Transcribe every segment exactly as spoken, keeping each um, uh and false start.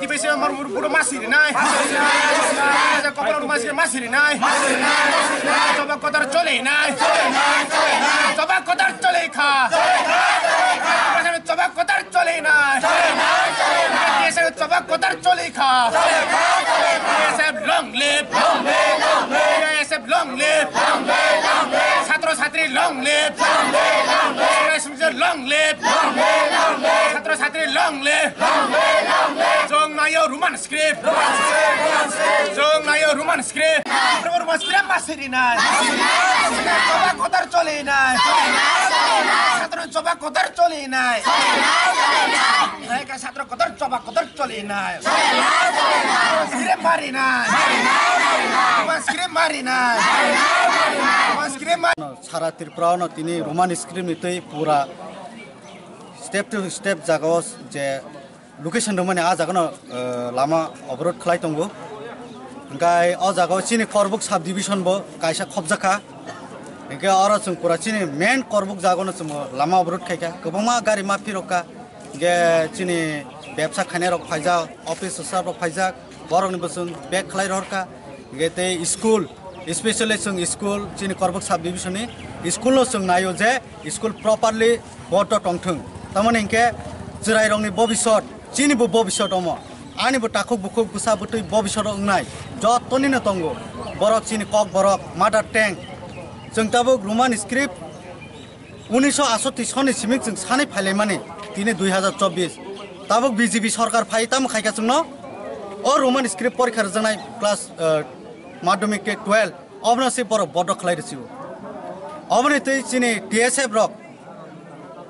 Tibese mar buru buru masiri nai. Kopra buru masiri masiri nai. Choba kotor chole nai. Choba kotor chole kha. Choba kotor chole nai. Choba kotor chole kha. Long live. Long live. Long live. Long live. Satro satri long live. Long live. Long live. Satro satri long live. Long live. Long live. Chwng nayo Roman script. Chwng nayo Roman script. Roman script masiri nai. Choba kotor chole nai. Satro choba kotor chole nai. Nai ka satro kotor choba kotor chole nai. Script mari nai. Roman script mari nai. Roman script mari. Sara Tripura no tini Roman script ni twi pura step to step jagao je location rwmani a jagano, eh, lama oborot khlai tongo. Hingkai o jagao chini Korbuk sub division bo kaisa khobjakha. Hingke oro chwng pura chini main Korbuk jagano chwng lama oborot khaikha. Kwbangma gari ma phirokha. Hingke chini bebsa khainai rok phaijak, office staff rok phaijak, borokni bwswng bag khlai rohorkha. Hingke tei school, especially chwng school, chini Korbuk sub division ni school no chwng naio je school properly bodo tongthwng. Tamoni hingke chwrairokni bobisot, chini bo bobisot omo. Ani bo takhuk bukhuk bwsa bwtwi bobisot wngnai jotoni no tongo. Borok chini kok borok, mother tongue. Chwng tabuk Roman script unisho asoti soni simik chwng sanai phailaimani tini dui hazar chobbish. Tabuk B J P sorkar phai tamo khaikha chwngno o Roman script porikha rwjaknai class, eh, madhyamik tei twelve. Obono se borok bodo khlai rwsio. Oboni twi chini T S F rok,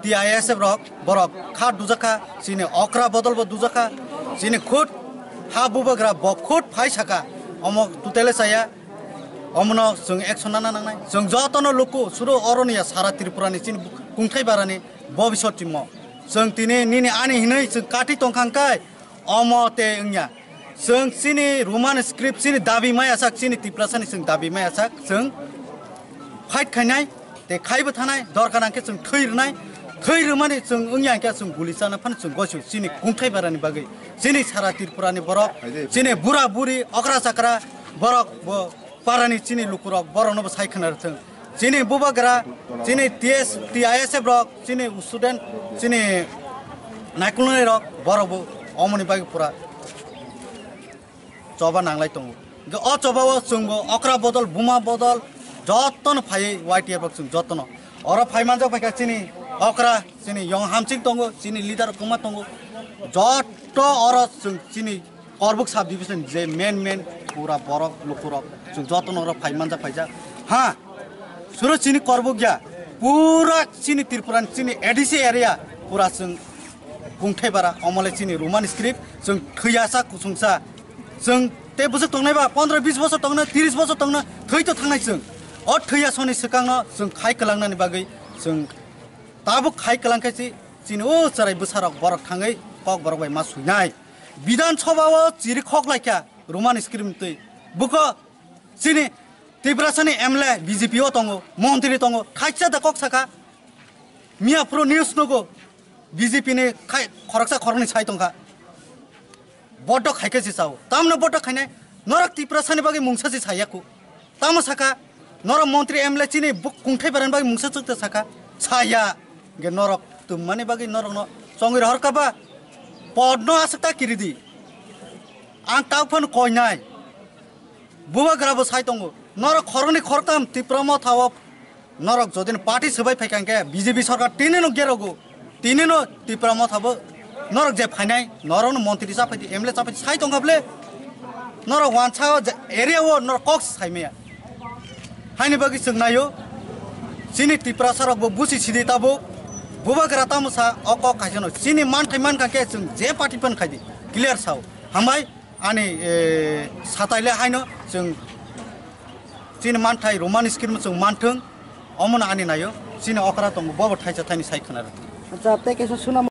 T I S F rok, borok kha dujakha, chini okra bodol bo dujakha, chini khut ha bubagra bo khut phai saka, omo tutele saya, omono chwng action nana nangnai. Chwng jotono luku suru oroni ya sara Tripura ni chini kungthai barani bobisot chimo. Chwng tini nini ani hinwi chwng kati tongkhang kai, omo te wngya. Chwng chini Roman script chini dabi maya sak, chini Tiprasani chwng dabi maya sak, chwng fight khainai, tei khaibo thanai, dorkar hwnkhe chwng thwi rwnai, thwi rwmani chwng wngya hwnkhe chwng guli chana phano chwng goisu, chini kungthai barani bagwi, chini sara Tripurani borok, chini bura buri, okra chakra borok bo parani chini lukurok borokno bo sai khna rwthwng. Chini bubagra, chini T S, T I S F rok, chini student, chini naikolnai rok, borok bo omoni bagwi pura choba nanglai tongo. Hingke o choba o chwngbo okra bodol, buma bodol, jotono phaiwi Y T F rok chwng jotono. Oro phai manjak phaikha chini okra, chini yong hamsing tongo, chini leader kwma tongo. Joto oro chwng chini Korbuk sub division je main main pura borok lukurok chwng jotono oro phai manjak phaijak. Ha, suru chini Korbuk ya, pura chini Tripura ni chini A D C area pura chwng kungthai bara omole chini Roman script chwng thwiya sa kusungsa. Chwng tei bwswk tongnai ba pondro bis bosor tongna, tris bosor tongna thwi to thangnai chwng. O thwiya soni swkangno chwng khai kwlangnani bagwi chwng tabuk khai kwlang khe si chini o chwrai bwsarok borok thangwi kok borok bai ma swinai. Bidhan Sabha o chiri khok laikha Roman script twi. Buko chini Tiprasani M L A B J P o tongo, montri tongo, khaisa da kok saka. Miya phuru news nugo B J P ni khai khoroksa khoroknwi sai tongkha. Bodo khaikhe se sao. Tamno bodo khainai norok Tiprasani bagwi mungsa se sayaku. Tamo saka, norok montri M L A chini buk kungthai barani bagwi mungsa chukte saka. Saya, ge norok twmmani bagwi norokno chongwi rohorkha ba? Podno aswk ta kiridi. Ang tak phano koinai. Bubagra bo sai tongo. Norok khoroknwi khoroktam Tipra Motha o norok jodi no party swbai phaikha hwnkhe B J P sorkar tini no gerogo. Tini no Tipra Motha bo norok je phainai, norok no montri cha phaidi, M L A cha phaidi sai tongkha ble. Norok wansa o je area o norok kok sai maya. Haini bagwi chwng naio. Chini Tiprasa rok bo busi sidi tabuk. Bubagra tamo sa o kok kaisa no. Chini manthai mankha khe chwng je party pan khaidi. Clear sao. Hambai. Ani, eh, satai le haino chwng chini manthai Roman script no chwng manthwng, omono ani naio, chini okra tongo, bobo thaisa thaini sai khna rwthwng. Acha, tei kaisa suna